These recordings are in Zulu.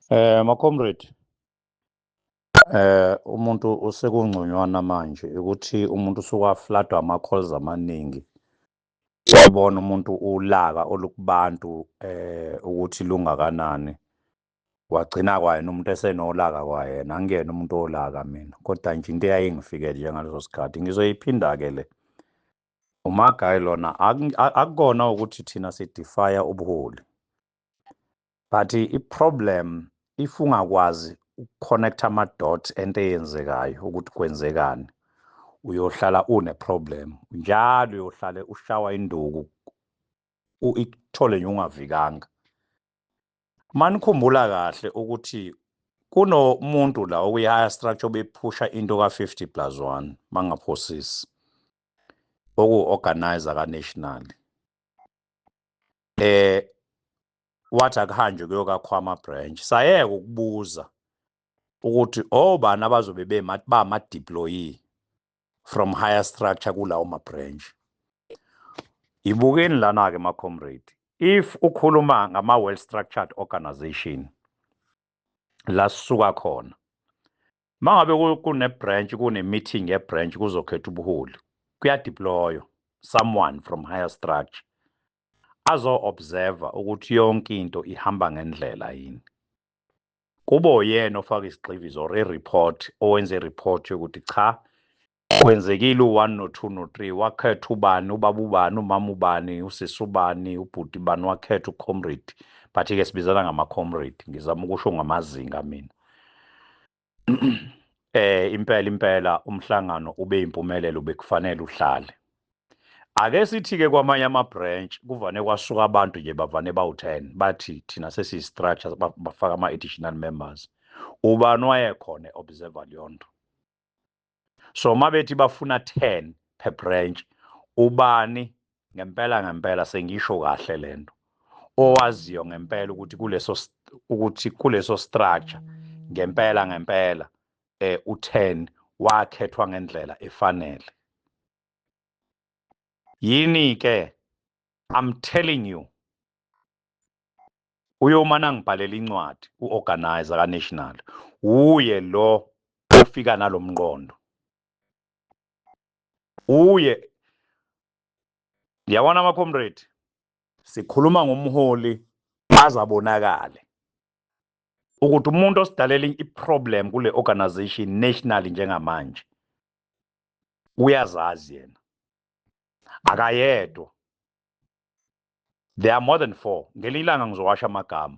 Ma comrade, umuntu usekungconywana manje ukuthi umuntu usuka-floodwa ama-calls amaningi. Wabona umuntu ulaka olukubantu ukuthi lungakanani. Wagcina kwayena umuntu esenolaka kwayena, angiyena umuntu olaka mina. Kodwa nje into eyayingifikele nje ngaleso sikhathi ngizoyiphinda-ke le. Umagayi lona akukona ukuthi thina si-defy ubuholi. But i-problem, if ungakwazi uku-connect ama-dot ento eyenzekayo ukuthi kwenzekani, uyohlala une-problem njalo, uyohlale ushawa induku ikuthole nje ungavikanga. Manikhumbula kahle ukuthi kunomuntu la okuyi-higher structure obephusha into ka-50 plus 1, mangaphosisi, oku-organizer ka-national, wathi akuhanjwe kuyokakhwa ama-branch. Sayeka ukubuza ukuthi obani abazobe bama-deployee from higher structure kulawo ma-branch. Ibukeni lana-ke, ma-comrade, if ukhuluma ngama-well structured organization la sisuka khona, mangabe kune-branch, kune-meeting ye-branch, kuzokhetha ubuholi, kuya-deploywa someone from higher structure azo-observa ukuthi yonke into ihamba ngendlela yini. Kube uyena ofaka isigxivizo or i-report, owenza i-report yokuthi cha, kwenzekile u-one no-two no-three, wakhetha ubani, ubaba ubani, umama ubani, usisi ubani, ubhuti bani, wakhetha u-comrade. But-ke sibizana ngama-comrade, ngizama ukusho ngamazinga mina. Impela impela umhlangano ube impumelelo, bekufanele uhlale. Ake sithi-ke kwamanye ama-branch kuvane kwasuka abantu nje, bavane bawu-10, bathi thina sesiyi-structure, bafaka ama-additional members. Ubani wayekhona e-observer leyo nto? So mabethi bafuna 10 per branch, ubani ngempela ngempela, sengisho kahle lento, owaziyo ngempela ukuthi kuleso structure ngempela ngempela u10 wakhethwa ngendlela efanele yini? Ke I'm telling you, uyomana ngibhalela incwadi u-organizer ka-national, uye lo ofika nalomqondo, uye. Ngiyabona, ama-comrade, sikhuluma ngomholi azabonakale ukuthi umuntu osidalela i-problem kule organization nationally njengamanje uyazazi yena, akayedwa, there are more than four. Ngelinye ilanga ngizowasha amagama.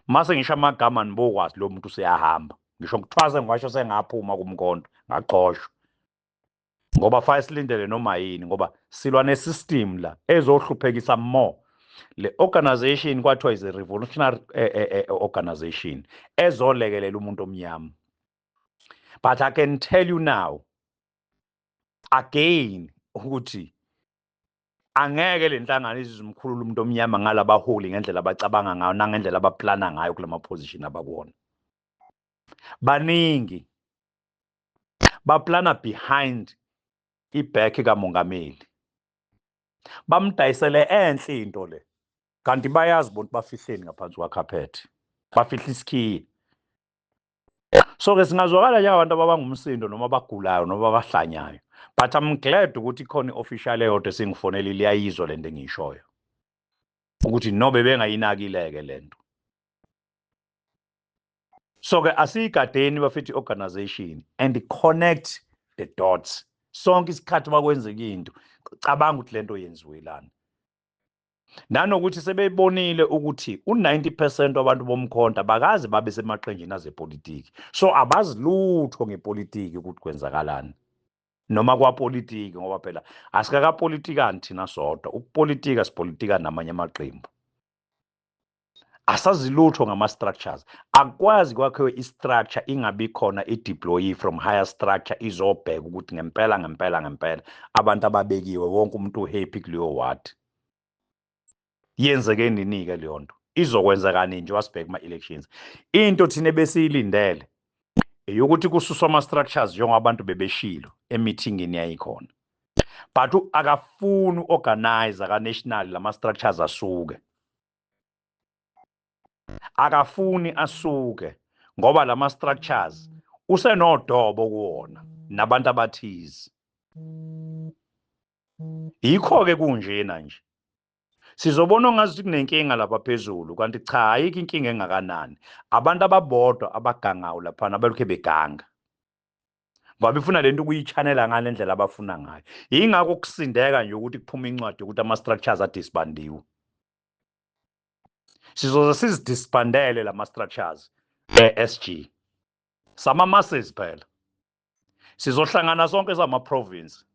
Mase ngisho amagama, nibokwazi lo muntu useyahamba. Ngisho ngithwase, ngiwasho, sengaphuma kumkhonto, ngaxoshwa, ngoba fanele silindele noma yini, ngoba silwa ne-system la ezohluphekisa more le organization. Kwathiwa is a revolutionary organization ezolekelela umuntu omnyama, but I can tell you now again ukuthi angeke le nhlangano izizumkhulula umuntu omnyama ngalabaholi, ngendlela abacabanga ngayo nangendlela abaplana ngayo kulama position abakuwona. Baningi baplana behind i-back kamongameli, bamdayisele enhle into le, kanti bayazi bonke bafihleni ngaphansi kwakhaphethe, bafihla isikhiye. So ke singazwakala njengabantu ababangumsindo noma abagulayo noma abahlanyayo, but I'm glad ukuthi khona i-official eyodwa esingifonela, liyayizwa lento engiyishoyo, ukuthi nobe bengayinakile-ke lento. So ke asiyigadeni bafethu i-organization and connect the dots. Sonke isikhathi makwenzeka into, cabanga ukuthi lento yenziwelani, nanokuthi sebebonile ukuthi u-90% wabantu bomkhonto abakaze babe semaqenjini azepolitiki, so abazi lutho ngepolitiki ukuthi kwenzakalani noma kwapolitiki, ngoba phela asikakapolitikani thina sodwa, ukupolitika sipolitika namanye amaqembu. Asazi lutho ngama-structures. Akwazi kwakhiwe i-structure ingabi khona i-deployee from higher structure izobheka ukuthi ngempela ngempela ngempela abantu ababekiwe, wonke umuntu u-happy kuleyo ward. Yenzeke nini-ke leyo nto? Izokwenzeka nini nje wasibheka kuma-elections? Into thina ebesiyilindele eyokuthi kususwa ama-structures njengoba abantu bebeshilo emithingini yayikhona, but akafuni u-organizer ka-national lama-structures asuke. Akafuni asuke ngoba lama structures usenodobo kuwona nabantu abathize. Yikho-ke kunjena nje. Sizobona ongathi kunenkinga lapha phezulu, kanti cha, ayikho inkinga engakanani. Abantu ababodwa abagangayo laphana balokhu beganga. Ngoba ifuna lento ukuyi-channela ngale ndlela abafuna ngayo. Yingakho kusindeka nje ukuthi kuphume incwadi yokuthi ama-structures a-disbandiwe. Sizoze sizi-disbandele lama-structures e-SG. Sama-masses phela. Sizohlangana sonke sama-province.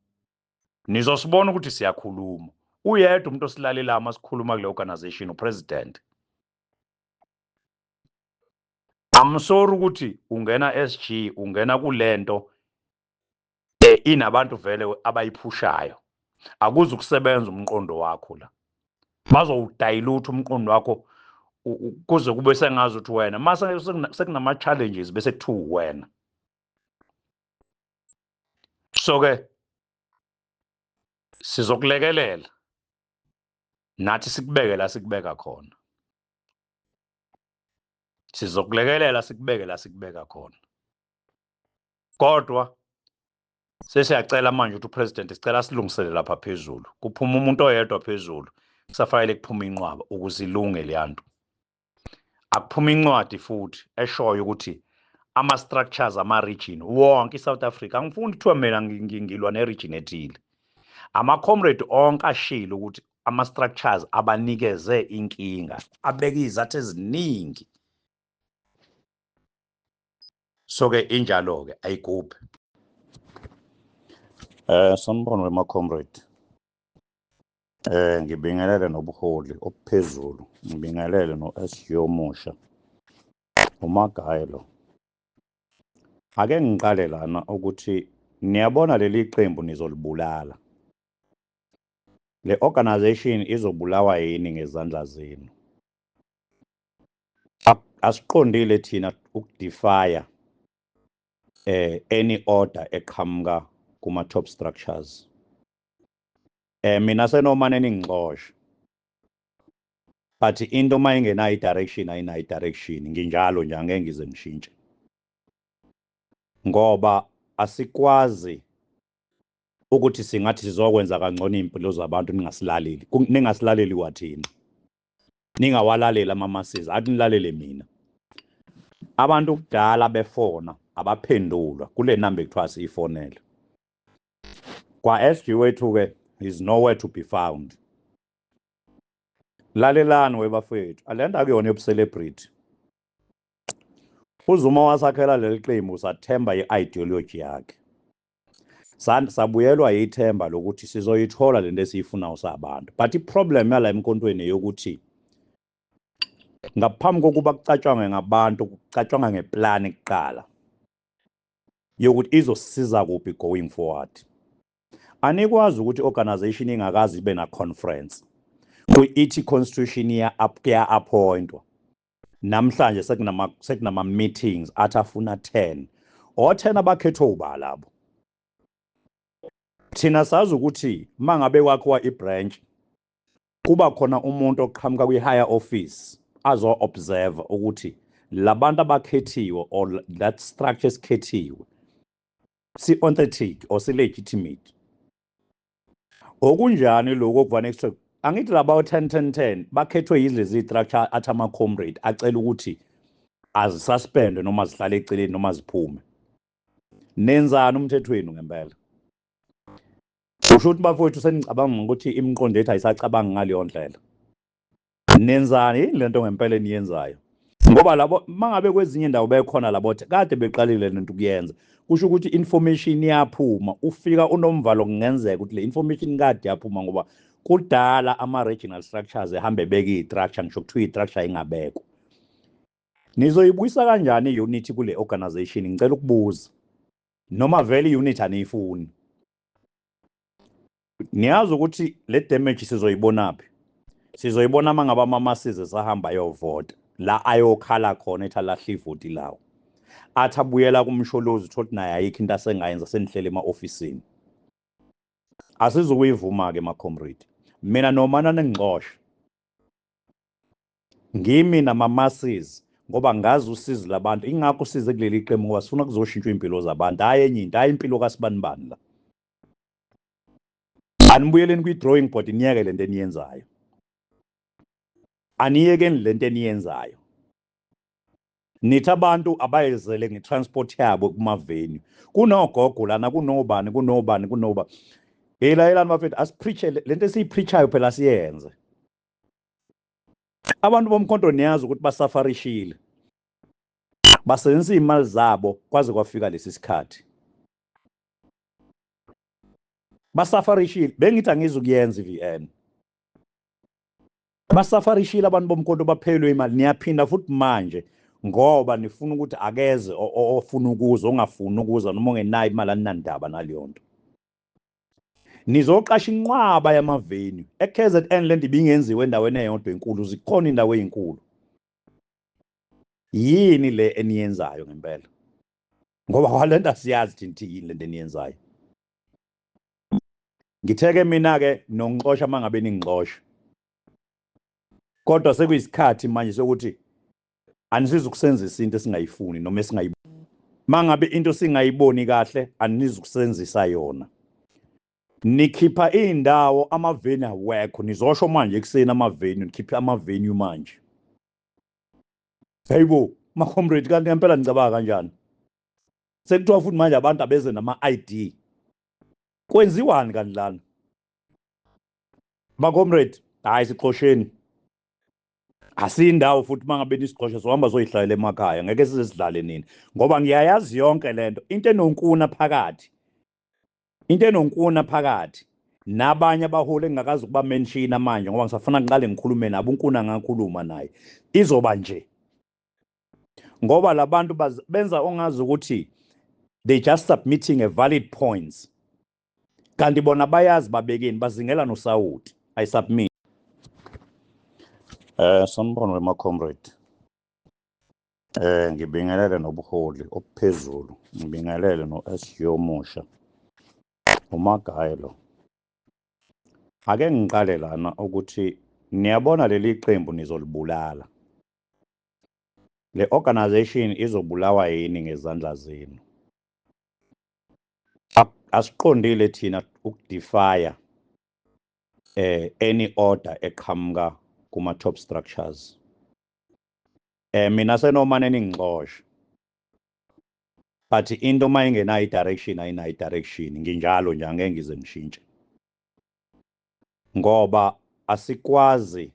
Nizosibona ukuthi siyakhuluma. Uyedwa umuntu osilalelayo uma sikhuluma kule organization, u-president. I'm sorry ukuthi ungena SG, ungena kulento inabantu vele abayiphushayo. Akuze ukusebenza umqondo wakho la. Bazowu-dilute umqondo wakho kuze kube sengazi ukuthi wena mase sekunama challenges bese kuthiwa wena. So ke sizokulekelela nathi, sikubeke la sikubeka khona. Sizokulekelela, sikubeke la sikubeka khona. Kodwa sesiyacela manje ukuthi u-president, sicela silungisele lapha phezulu. Kuphuma umuntu oyedwa phezulu, kusafanele kuphume inqwaba ukuze ilunge leyanto. Akuphuma incwadi futhi eshoyo ukuthi ama-structures ama-region wonke i-South Africa, angifuni kuthiwa mina ngilwa ne-region ethile. Ama-comrade onke ashilo ukuthi ama-structures abanikeze inkinga, abeke izathu eziningi. So-ke injalo-ke, ayigubhe. Sanibona wema-comrade. Ngibingelele nobuholi obuphezulu, ngibingelele no-SG omusha. Umagaye lo. Ake ngiqale lana ukuthi niyabona leli qembu nizolibulala. Le organization izobulawa yini ngezandla zenu? Asiqondile thina uku-defya any order eqhamuka kuma top structures. Mina senomane ningixoshe. But into mayingenayo i-direction, ayinayo i-direction, nginjalo nje, angeke ngize ngishintshe. Ngoba asikwazi ukuthi singathi sizokwenza kangcono impilo zabantu ningasilaleli. Ningasilaleli kwathina. Ningawalaleli ama-masses, athi nilalele mina. Abantu kudala befona abaphendulwa kule number ekuthiwa siyifonele. Kwa SG wethu ke is nowhere to be found. Lalelani webafethu, alento akuyona yobu-celebrity. UZuma wasakhela leli qembu, sathemba i-ideology yakhe. Sabuyelwa ithemba lokuthi sizoyithola lento esiyifunayo sabantu. But i-problem yala emkhontweni yokuthi ngaphambi kokuba kucatshangwe ngabantu, kucatshangwa nge-plan kuqala yokuthi izosisiza kuphi going forward. Anikwazi ukuthi organization ingakazi ibe na conference. Ithi constitution iya kuya-appointwa. Namhlanje sekunama meetings athi afuna 10. O 10 abakhethwe uba labo? Thina sazi ukuthi mangabe kwakhiwa i-branch, kuba khona umuntu oqhamuka kwi-higher office azo observe ukuthi labantu abakhethiwe or that structure esikhethiwe si authentic or si legitimate. Okunjani lokho okuvane kuthiwe, angithi laba 10 10 10 bakhethwe yilezi structure athi ama comrade acela ukuthi azi-suspendwe noma zihlale eceleni noma ziphume. Nenzani umthetho wenu ngempela? Usho ukuthi bafowethu senicabanga ukuthi imiqondo yethu ayisacabangi ngaleyo ndlela. Nenzani, yini lento ngempela eniyenzayo? Ngoba labo mangabe kwezinye indawo bekhona labo kade beqalile lento kuyenza, kusho ukuthi information iyaphuma, ufika unomvalo, kungenzeka ukuthi le information kade yaphuma ngoba kudala ama regional structures ehambe ebeka i-structure, ngisho kuthiwa i-structure ingabekwa. Nizoyibuyisa kanjani i-unity kule organization? Ngicela ukubuza. Noma vele i-unity aniyifuni. Niyazi ukuthi le damage sizoyibonaphi? Sizoyibona uma ngabe ama-masses esahamba ayovota la ayokhala khona, ethi alahle ivoti lawo, athi abuyela kuMsholozi, uthole ukuthi naye ayikho into asengayenza, senihlele ema-ofisini. Asizukuyivuma-ke ma-comrade, mina noma ningixoshe. Ngimi nama-masses ngoba ngazi usizi labantu, ingakho usize kuleli qembu ngoba sifuna kuzoshintshwa iy'mpilo zabantu, hhayi enye into, hhayi impilo kasibanibani la. Anibuyeleni kwi-drawing board, niyeke lento eniyenzayo. Aniyekeni lento eniyenzayo. Nithi abantu abayezele nge-transport yabo kuma-venue. Kunogogo lana, kunobani, kunobani, kunoba. Hey, lalelani bafethu, asipreache lento esiyipreachayo phela siyenze. Abantu bomkhonto niyazi ukuthi basafarishile. Basebenzisa iy'mali zabo kwaze kwafika lesi sikhathi. Basafarishile, bengithi angizukuyenza i-VN. Basafarishile abantu bomkhonto, baphelelwe imali. Niyaphinda futhi manje ngoba nifuna ukuthi akeze ofuna ukuza, ongafuni ukuza noma ongenayo imali, aninandaba naleyo nto. Nizoqasha inqwaba yama-venue. E-KZN lento ibingenziwa endaweni eyodwa enkulu, zikhona indawo ey'nkulu. Yini le eniyenzayo ngempela? Ngoba kwalento asiyazi thina ukuthi yini lento eniyenzayo. Ngitheke mina-ke nongixosha uma ngabe ningixosha. Kodwa sekuyisikhathi manje sokuthi anisizukusenzisa into esingayifuni noma esingayiboni. Mangabe into singayiboni kahle anizukusenzisa yona. Nikhipha iy'ndawo, ama-venue awekho. Nizosho manje ekuseni ama-venue, nikhiphe ama-venue manje. Hayibo, ma-comrade, kanti ngempela nicabanga kanjani? Sekuthiwa futhi manje abantu abeze nama-ID. Kwenziwani kanti lana? Ma-comrade, hhayi sixosheni. Asiyindawo futhi mangabe nisixosha sohamba soyihlalela emakhaya, ngeke size sidlale nini ngoba ngiyayazi yonke lento, into enonkuna phakathi, into enonkuna phakathi nabanye abaholi engingakazi ukuba mention manje ngoba ngisafuna ngiqale ngikhulume nabo. Unkuna ngakhuluma naye, izoba nje ngoba labantu benza ongazi ukuthi they just submitting a valid points, kanti bona bayazi babekeni, bazingela nosawuti. I submit. Sanibona wema comrade. Ngibingelele nobuholi obuphezulu, ngibingelele no-SG omusha. Umagaye lo. Ake ngiqale lana ukuthi niyabona leli qembu nizolibulala. Le organization izobulawa yini ngezandla zenu? Asiqondile thina ukudefy any order eqhamuka kuma top structures. Mina senomane ningixoshe. But into mayingenayo i-direction ayinayo i-direction, nginjalo nje, angeke ngize ngishintshe. Ngoba asikwazi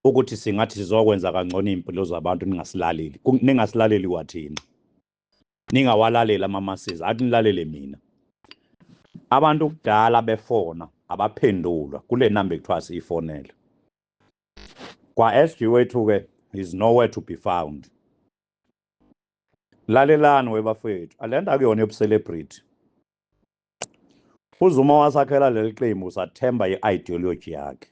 ukuthi singathi sizokwenza kangcono iy'mpilo zabantu ningasilaleli, ningasilaleli kwathina. Ningawalaleli ama-masses, athi nilalele mina. Abantu kudala befona abaphendulwa kule number ekuthiwa siyifonele. Kwa SG wethu ke is nowhere to be found. Lalelani webafethu, alento akuyona yobucelebrity. UZuma wasakhela leli qembu sathemba i-ideology yakhe.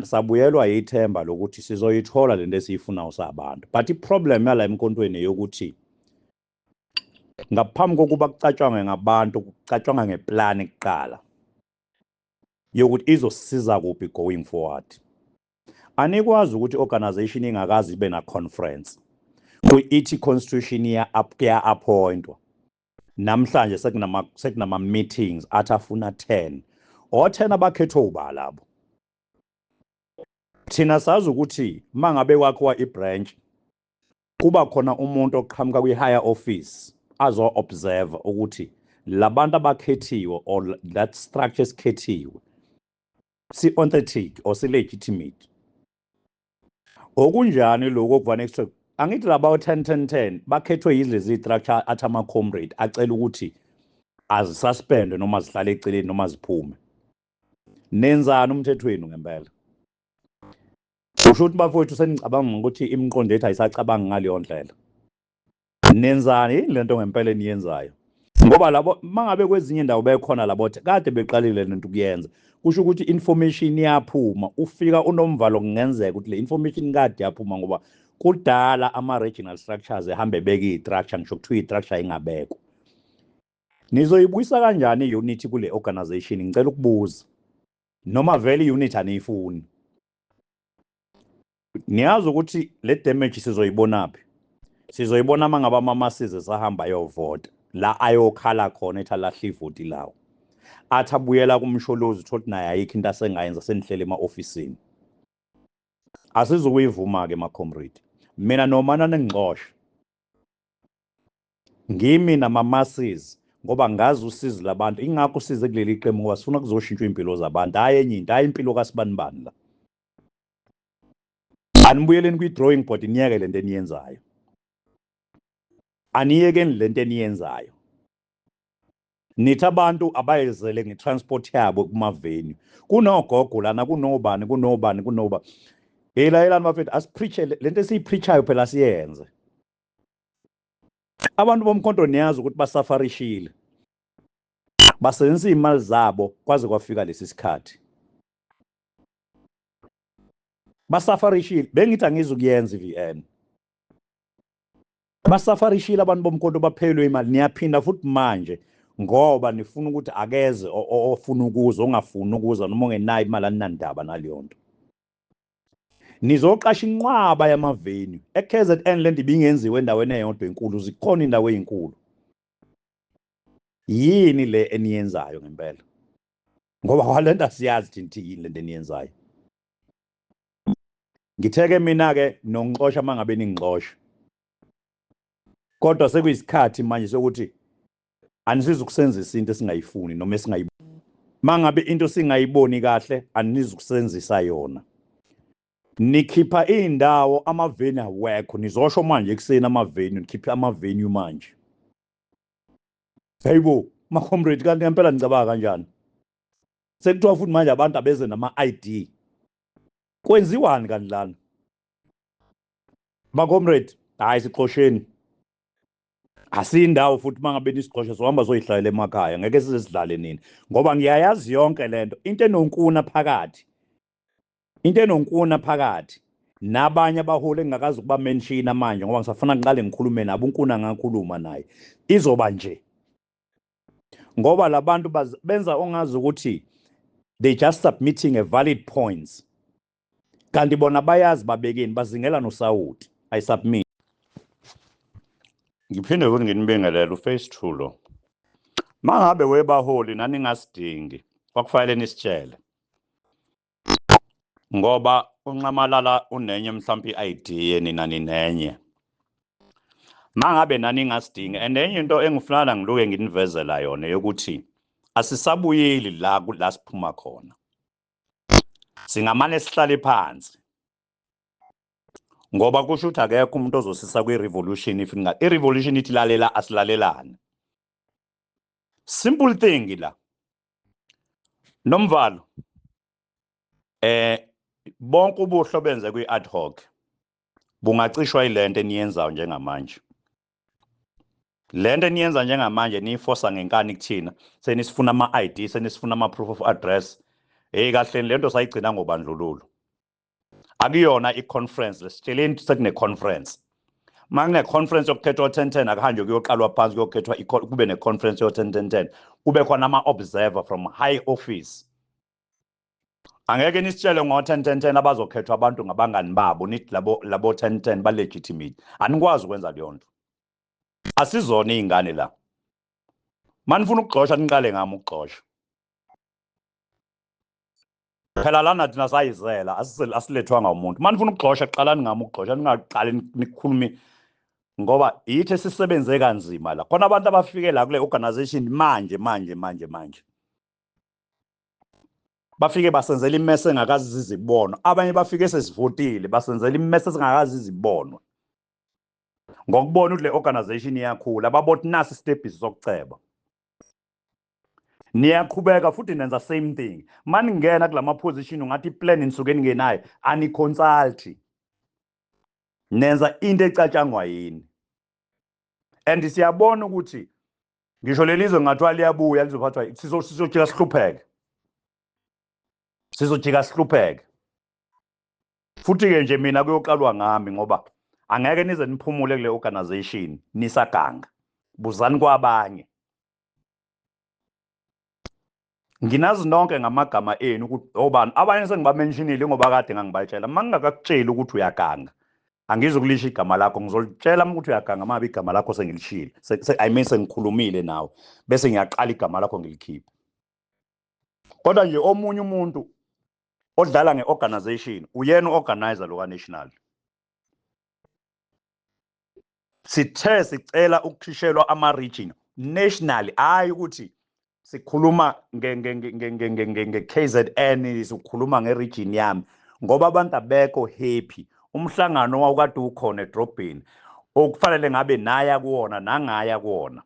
Sabuyelwa ithemba lokuthi sizoyithola lento esiyifunayo sabantu. But i-problem yala emkhontweni yokuthi ngaphambi kokuba kucatshangwe ngabantu, kucatshangwa ngeplani kuqala yokuthi izosisiza kuphi going forward. Anikwazi ukuthi organization ingakazi ibe na conference ithi constitution ya appointwa namhlanje sekunama meetings athi afuna 10 o 10 abakhethwe uba labo. Thina sazi ukuthi mangabe kwakhiwa ibranch kuba khona umuntu oqhamuka kwi-higher office azo observe ukuthi labantu abakhethiwe or that structure esikhethiwe si authentic or si legitimate. Okunjani lokho okuvane kuthiwe angithi laba 10 10 10 bakhethwe yilezi structure athi ama comrade acela ukuthi azisuspendwe noma zihlale eceleni noma ziphume. Nenzani umthetho wenu ngempela? Usho ukuthi bafowethu senicabanga ukuthi imiqondo yethu ayisacabangi ngaleyo ndlela. Nenzani yini lento ngempela eniyenzayo? Ngoba labo mangabe kwezinye indawo bekhona labo kade beqalile lento kuyenza, kusho ukuthi information iyaphuma, ufika unomvalo, kungenzeka ukuthi le information kade yaphuma ngoba kudala ama regional structures ehambe ebeka i-structure, ngisho kuthiwa i-structure ingabekwa. Nizoyibuyisa kanjani i-unity kule organization? Ngicela ukubuza. Noma vele i-unity aniyifuni. Niyazi ukuthi le damage sizoyibonaphi? Sizoyibona uma ngabe amamasize sahamba ayovota la ayokhala khona, ethi alahle ivoti lawo, athi abuyela kuMsholozi, uthole ukuthi naye ayikho into asengayenza, senihlele ema-ofisini. Asizukuyivuma-ke, ma-comrade. Mina noma naningixosha, ngimi nama-masses ngoba ngazi usizi labantu. Ingakho usize kuleli qembu, ngoba sifuna kuzoshintshwa iy'mpilo zabantu, hhayi enye into, hhayi impilo kasibanibani la. Anibuyeleni kwi-drawing board, niyeke lento eniyenzayo. Aniyekeni lento eniyenzayo. Nithi abantu abayezele nge-transport yabo kuma-venue, kunogogo lana, kunobani, kunobani, kunoba. Hey, layelani bafethu, asipreache lento esiyipreachayo phela, siyenze. Abantu boMkhonto niyazi ukuthi basafarishile, basebenzisa iy'mali zabo kwaze kwafika lesi sikhathi, basafarishile. Bengithi angizukuyenza i-VN. Basafarishile abantu boMkhonto, baphelelwe imali. Niyaphinda futhi manje ngoba nifuna ukuthi akeze ofuna ukuza, ongafuni ukuza noma ongenayo imali, aninandaba naleyo nto. Nizoqasha inqwaba yama-venue e-KZN. Lento ibingenziwa endaweni eyodwa enkulu, zikhona indawo ey'nkulu. Yini le eniyenzayo ngempela? Ngoba kwalento asiyazi thina ukuthi yini lento eniyenzayo. Ngitheke mina-ke nongixosha uma ngabe ningixosha, kodwa sekuyisikhathi manje sokuthi anisizukusenzisa into esingayifuni noma esingayiboni. Mangabe into singayiboni kahle, anizukusenzisa yona. Nikhipha iy'ndawo, ama-venue awekho. Nizosho manje ekuseni ama-venue, nikhiphe ama-venue manje. Hayibo, ma-comrade, kanti ngempela nicabanga kanjani? Sekuthiwa futhi manje abantu abeze nama-ID. Kwenziwani kanti lana, ma-comrade? Hhayi, sixosheni, asiyindawo futhi. Uma ngabe nisixosha, sohamba soyihlalela emakhaya, ngeke size sidlale nini, ngoba ngiyayazi yonke lento, into enonkuna phakathi, into enonkuna phakathi nabanye abaholi engingakazi ukuba mention manje, ngoba ngisafuna ngiqale ngikhulume nabo. Unkuna ngakhuluma naye, izoba nje ngoba labantu benza ongazi ukuthi they just submitting a valid points, kanti bona bayazi babekeni, bazingela nosawuti. I submit. Ngiphinde futhi nginibingelele, uphase 2 lo. Mangabe webaholi naningasidingi, kwakufanele nisitshele, ngoba uNxamalala unenye mhlawumbe i-idea, nina ninenye. Mangabe naningasidingi, and enye into engifuna ngiluke nginivezela yona yokuthi asisabuyeli la siphuma khona, singamane sihlale phansi, ngoba kusho ukuthi akekho umuntu ozosisa kwi-revolution. If i-revolution ithi lalela, asilalelane, simple thing la. Nomvalo, bonke ubuhlo benze kwi-ad hoc bungacishwa yilento eniyenzayo njengamanje. Lento eniyenza njengamanje, niyifosa ngenkani kuthina, senisifuna ama-ID, senisifuna ama-proof of address. Hey, kahleni, lento sayigcina ngobandlululo. Akuyona i-conference lesitsheleni sekune-conference. Uma kune-conference yokukhethwa o-10 10, akuhanjwe kuyoqalwa phansi, kuyokhethwa, kube ne-conference yo-10 10 10, kube khona ama-observer from high office. Angeke nisitshele ngo-10 10 10 abazokhethwa abantu ngabangani babo, nithi labo 10 10 ba-legitimate. Anikwazi ukwenza leyo nto, asizona iy'ngane la. Manifuna ukugxosha, niqale ngami ukugxosha phela. Lana thina sayizela, asilethwanga umuntu. Manifuna ukugxosha, qalani ngami ukugxosha, ningaqali nikhulume, ngoba yithi esisebenze kanzima la. Khona abantu abafike la kule organization manje manje manje manje, bafike basenzela imese engakazi zizibonwa. Abanye bafike sesivotile, basenzela imese esingakazi izibonwa. Ngokubona ukuthi le organization iyakhula, babothi nasi isitebhisi sokuceba. Niyaqhubeka futhi nenza same thing. Maningena kulama position, ungathi iplan nisuke ningenayo, aniconsult, nenza into ecatshangwa yini. And siyabona ukuthi ngisho lelizwe ngathiwa liyabuya, lizophathwa, sizojika sihlupheke, sizojika sihlupheke futhi-ke nje. Mina kuyoqalwa ngami, ngoba angeke nize niphumule kule organization nisaganga. Buzani kwabanye. Nginazi nonke ngamagama enu ukuthi obani, abanye sengibamentionile ngoba kade ngangibatshela. Uma ngingakakutsheli ukuthi uyaganga, angizukulisho igama lakho, ngizolitshela ukuthi uyaganga uma igama lakho sengilishilo. I mean sengikhulumile nawe, bese ngiyaqala igama lakho ngilikhiphe. Kodwa nje omunye umuntu odlala nge-organization uyena u-organizer lo ka-national. Sithe sicela ukukhishelwa ama-region national, hhayi ukuthi sikhuluma nge-KZN, sikhuluma nge-region yami, ngoba abantu abekho happy. Umhlangano wawukade ukhona edrobheni okufanele ngabe naya kuwona nangaya kuwona,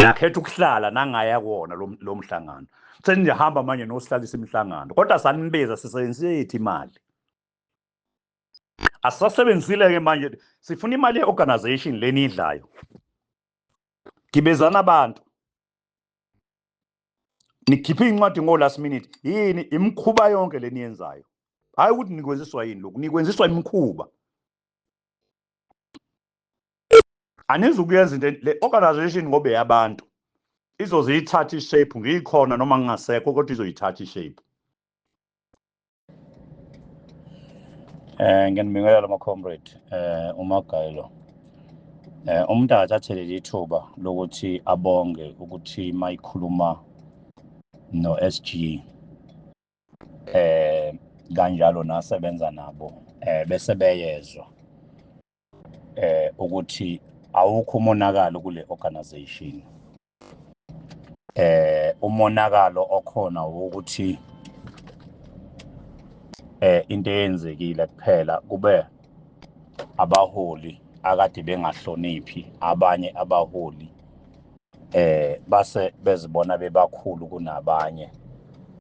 nakhetha ukuhlala nangaya kuwona lo mhlangano. Senihamba manje nosihlalisa imihlangano, kodwa sanibiza sisebenzise yethu imali. Asisasebenzisile-ke manje, sifuna imali ye-organization leni idlayo. Gibezana abantu, nikhiphe incwadi ngo-last minute. Yini imikhuba yonke leni yenzayo? Hhayi ukuthi nikwenziswa yini lokhu, nikwenziswa imikhuba. Anizukuyenza into le organization ngoba yabantu izoze ithathe ishape, ngiyikhona noma ngingasekho, kodwa izoyithatha ishape. Ngiyanibingelela ama comrade, uMagayelo. Umuntu akathathe leli thuba lokuthi abonge ukuthi mayikhuluma no SG kanjalo nasebenza nabo bese beyezwa ukuthi awukho umonakalo kule organization. Umonakalo okhona ukuthi into eyenzekile kuphela kube abaholi akade bengahloniphi abanye abaholi, base bezibona bebakhulu kunabanye,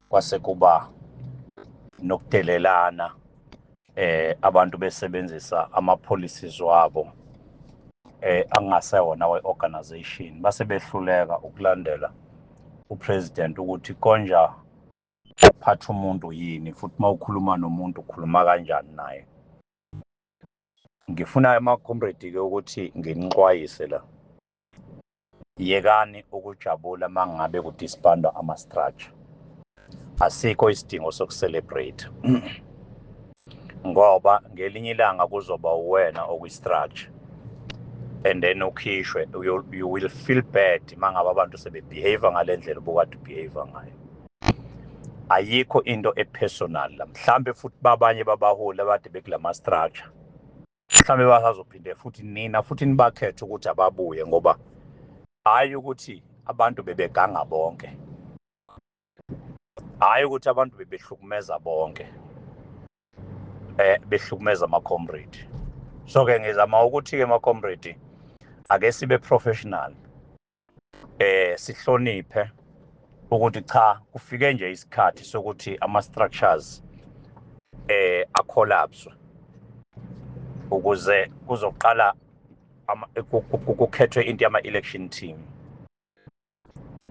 kwase kuba nokudelelana, abantu besebenzisa ama policies wabo angasewona we-organization, base behluleka ukulandela upresident ukuthi konja ukuphatha umuntu yini, futhi mawukhuluma nomuntu ukhuluma kanjani naye. Ngifuna ama-comrade ke ukuthi nginixwayise la, yekani ukujabula mangabe kudisbandwa ama-structure. Asikho isidingo sokucelebrate, ngoba ngelinye ilanga kuzoba uwena okwi-structure and then ukhishwe. You will feel bad mangabe abantu sebebehave ngale ndlela obukade ubehave ngayo. Ayikho into epersonal la, mhlambe futhi babanye babaholi abade bekulama structure, mhlambe basazophinde futhi nina futhi nibakhethe ukuthi ababuye, ngoba hayi ukuthi abantu bebeganga bonke, hayi ukuthi abantu bebehlukumeza bonke, behlukumeza ama comrade. So ke ngizama ukuthi ke ama comrade ake sibe professional, sihloniphe ukuthi cha, kufike nje isikhathi sokuthi ama structures acollapse ukuze kuzoqala kukhethwe into yama election team.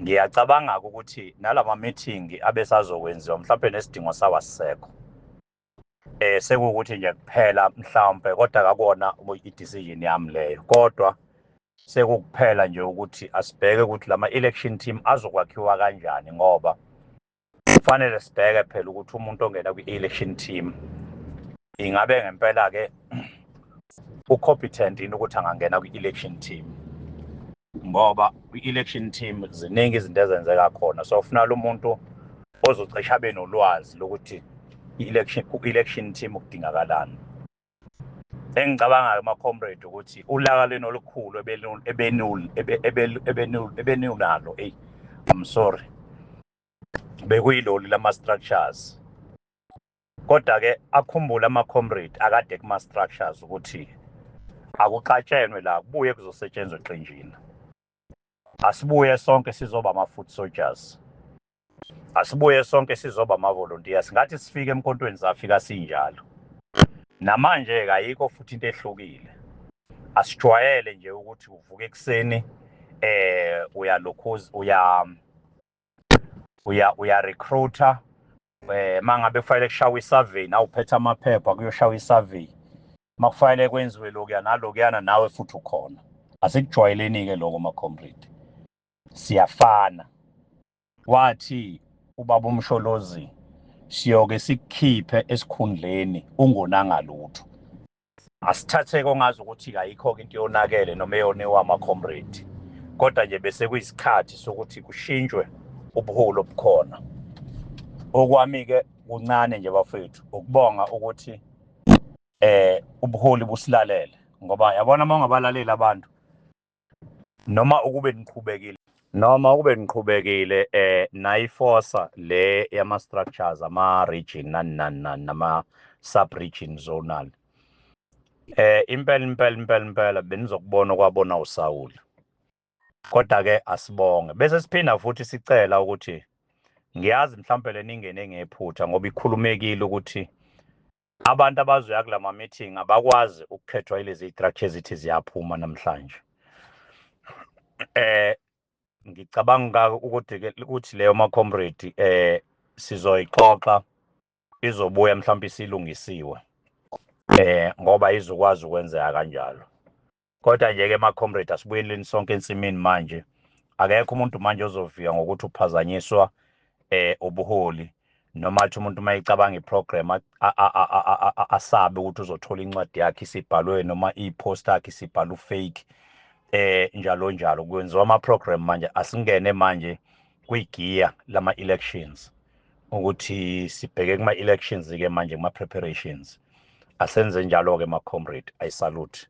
Ngiyacabanga ukuthi nalama meeting abesazokwenziwa mhlawumbe nesidingo sawasisekho, sekuwukuthi nje kuphela mhlawumbe, kodwa akakona i-decision yami leyo, kodwa sekukuphela nje ukuthi asibheke ukuthi lama election team azokwakhiwa kanjani, ngoba kufanele sibheke phela ukuthi umuntu ongena kwi-election team ingabe ngempela ke ucompetent yini ukuthi angangena kwi-election team, ngoba kwi-election team ziningi izinto ezenzeka khona. So ufuna lo muntu ozocisha abe nolwazi lokuthi ku-election team kudingakalani. Engicabangayo ama-comrade ukuthi ulaka lwenu olukhulu ebenunalo, hey, I'm sorry, bekuyiloli lama-structures. Kodwa ke akhumbule ama-comrade akade kuma-structures ukuthi akuxatshenwe la, kubuye kuzosetshenzwa eqenjini. Asibuye sonke sizoba ama-foot soldiers, asibuye sonke sizoba ama-volunteers. Ngathi sifike emkhontweni safika sinjalo, namanje ayikho futhi into ehlukile. Asijwayele nje ukuthi uvuke ekuseni uyalokhuza uya recruiter, mangabe kufanele kushawe isurvey nawe uphethe amaphepha kuyoshawa isurvey, makufanele kwenziwe lokuya nalokuyana nawe futhi ukhona. Asikujwayeleni ke lokho ma comrade, siyafana. Wathi Ubaba uMsholozi siyoke sikukhiphe esikhundleni ungonanga lutho. Asithathe kongazi ukuthi ayikho into yonakele noma eyoniwa ama-comrade, kodwa nje bese kuyisikhathi sokuthi kushintshwe ubuholi obukhona. Okwami-ke kuncane nje bafethu, ukubonga ukuthi ubuholi busilalele, ngoba yabona uma ungabalaleli abantu noma ukube niqhubekile noma ukube niqhubekile nayifosa le yama structures, ama region, nani nani nani, nama sub region, zonal, impela impela impela impela benizokubona okwabona uSawuli. Kodwa ke asibonge, bese siphinda futhi sicela ukuthi ngiyazi mhlawumbe leningene ngephutha, ngoba ikhulumekile ukuthi abantu abazoya kulama meeting abakwazi ukukhethwa ilezi structures ezithi ziyaphuma namhlanje. Ngicabanga ukuthi leyo ma comrade sizoyixoxa, izobuya mhlawumbe isilungisiwe, ngoba izokwazi ukwenzeka kanjalo. Kodwa nje ke ma comrade, asibuyeleni sonke ensimini manje. Akekho umuntu manje ozofika ngokuthi uphazanyiswa ubuholi, noma athi umuntu mayicabanga iprogram asabe ukuthi uzothola incwadi yakhe isibhalwe noma ipost yakhe isibhalwe fake, njalo njalo. Kwenziwa ama program manje, asingene manje kwigiya lama elections, ukuthi sibheke kuma elections ke manje, kuma preparations. Asenze njalo ke ma comrade. I salute.